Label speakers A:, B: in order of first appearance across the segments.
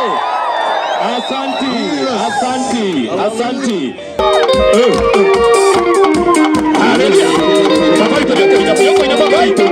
A: Asanti, asanti, asanti. Haleluya. Baba witũ nĩũkũina, nĩũkũina baba witũ.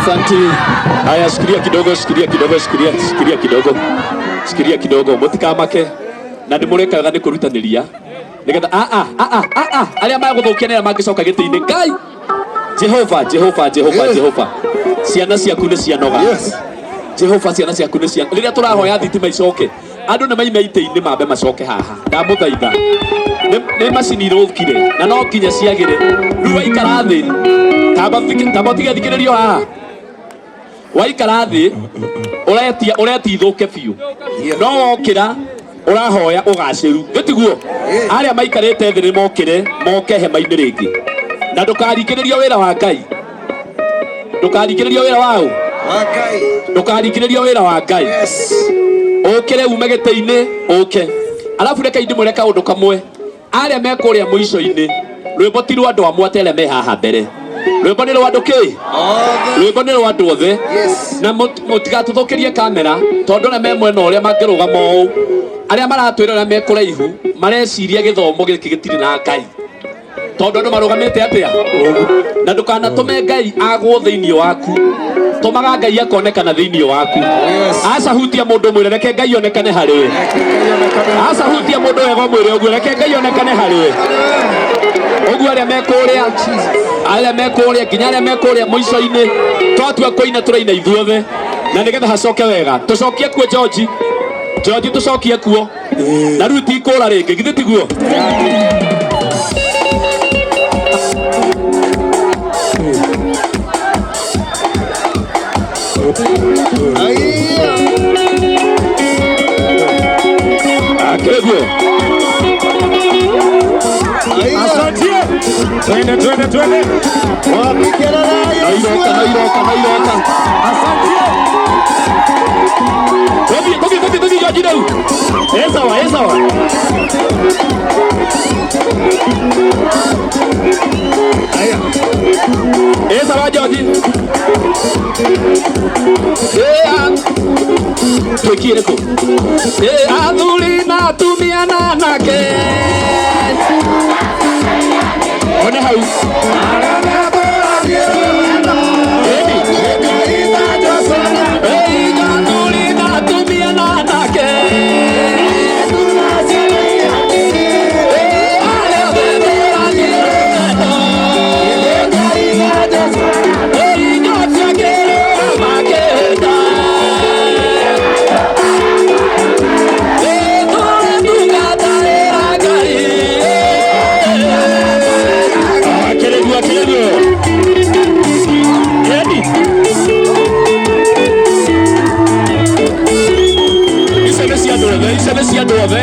A: Asante. Haya, shikilia kidogo, shikilia kidogo, shikilia, shikilia kidogo, shikilia kidogo, mũtikamake na nĩ mũrekaga nĩ kũrutanĩria nĩgetha a a a a a a arĩa magũthũkia nĩ arĩa mangĩcoka gĩtĩ-inĩ. Ngai Jehova, Jehova, Jehova, Jehova, ciana ciaku nĩ cianoga. Jehova, ciana ciaku nĩ ciana. Rĩrĩa tũrahoya thitima icoke, andũ nĩ maime itĩ-inĩ mambe macoke haha. Ndamũthaitha, nĩ macini irũkire na no nginya ciagĩre. Rĩu waikara thĩ, tamba ũtige thikĩrĩrio haha. Waikara thĩ ũretia ũretia ithũke biũ, no wokĩra ũrahoya ũgacĩru, gĩtiguo arĩa maikarĩte thĩ nĩ mokĩre moke hema-inĩ rĩngĩ. Na ndũkaringĩrĩrio wĩra wa Ngai, ndũkaringĩrĩrio wĩra waũ, ndũkaringĩrĩrio wĩra wa Ngai. Ũkĩre ume gĩtĩ-inĩ ũke. Alafu reke ndĩmwĩre kaũndũ kamwe, arĩa me kũrĩa mũico-inĩ, rwĩmbo ti rwa andũ amwe atĩ arĩa me haha mbere. Rwĩmbo nĩ rwa andũ kĩ? Rwĩmbo nĩ rwa andũ othe. Na mũtigatũthũkĩrie kamera, tondũ arĩa me mwena ũrĩa mangĩrũgama ũũ, arĩa maratwĩra arĩa me kũraihu mareciria gĩthomo gĩkĩ gĩtirĩ na Ngai, tondũ andũ marũgamĩte atĩa. Na ndũkanatũme Ngai agwo thĩinĩ waku, tũmaga Ngai akonekana thĩinĩ waku. Aca hutia mũndũ mwĩre, reke Ngai onekane harĩ we. Aca hutia mũndũ wega mwĩre ũguo, reke Ngai onekane harĩ we. Ũguo arĩa me kũrĩa, arĩa me kũrĩa, nginya arĩa me kũrĩa mũico-inĩ, twatua kũina tũraina ithuothe, na nĩgetha hacoke wega. Tũcokie kuo George, George, tũcokie kuo na rĩu tikũra rĩngĩ, githĩ tiguo? Akĩguo.
B: Asante. Twende, twende, twende.
A: No iroka, no iroka, no iroka.
B: Asante.
A: Tũthiĩ, tũthiĩ, tũthiĩ, tũthiĩ, George, rĩu ĩ sawa, ĩ sawa.
B: Haya.
A: Ĩ sawa, George. Twĩkie rĩkũ? Athuri na atumia na anake one hau. Ĩni. Athuri na atumia na anake arĩa othe metagĩrwo indo cia kĩrĩra makĩhĩta. Tũrĩ Ngai. Akĩrĩguo, akĩrĩguo. Eni. Icio nĩ cia andũ othe, icio nĩ cia andũ othe.